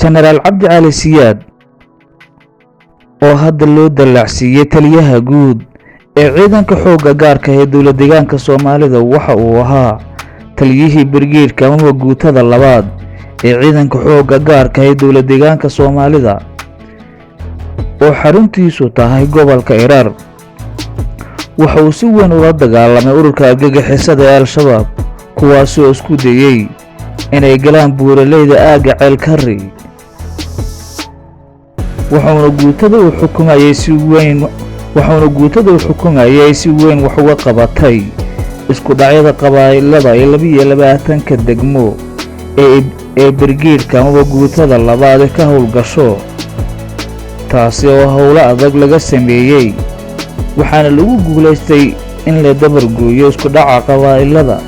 Jenaraal Cabdi Cali Siyaad, oo hadda loo dallacsiiyey taliyaha guud ee ciidanka xoogga gaarka ee Dowlad Deegaanka Soomaalida, waxa uu ahaa taliyihii brigade-ka amaba guutada labaad ee ciidanka xoogga gaarka ee Dowlad Deegaanka Soomaalida, oo xaruntiisu tahay gobolka Iraar. Waxa uu si weyn ula dagaalamay ururka argagixisada ee Al-Shabaab, kuwaasoo isku dayey inay galaan buuraleyda aagga Ceelkari. Wuxuuna guutada uu xukumayay si weyn wax uga qabatay isku dhacyada qabaa'ilada ee 22-ka degmo ee brigade-ka amaba guutada labaad ka howlgasho, taasi oo howlo adag laga sameeyey, waxaana lagu guulaystay in la dabargooyo isku dhaca qabaa'ilada,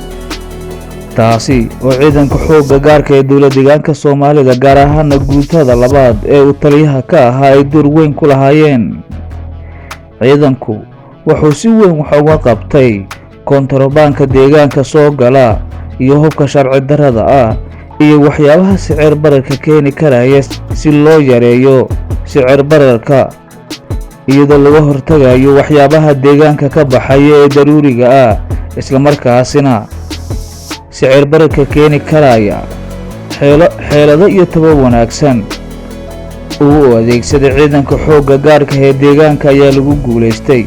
taasi oo ciidanka xoogga gaarka ee Dowlad Deegaanka Soomaalida, gaar ahaana guutada labaad ee uu taliyaha ka ahaa, ay door weyn ku lahaayeen. Ciidanku wuxuu si weyn wax uga qabtay kontarobaanka deegaanka soo gala iyo hubka sharci darrada ah iyo waxyaabaha sicir bararka keeni karaya, si loo yareeyo sicir bararka, iyadoo laga hortagayo waxyaabaha deegaanka ka baxaya ee daruuriga ah, islamarkaasina sicir bararka keeni karaya. Xeelado iyo tabo wanaagsan uu adeegsaday ciidanka xoogga gaarka ee deegaanka ayaa lagu guulaystay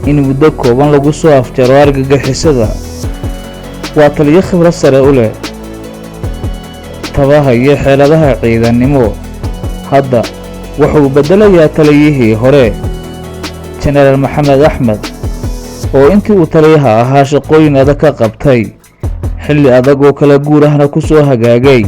in muddo kooban lagu soo afjaro argagixisada. Waa taliyo khibrad sare u leh tabaha iyo xeeladaha ciidannimo. Hadda wuxuu beddelayaa taliyihii hore, Jenaraal Maxamed Axmed, oo intii uu taliyaha ahaa shaqooyin adag ka qabtay, xilli adag oo kala guur ahna ku soo hagaagay.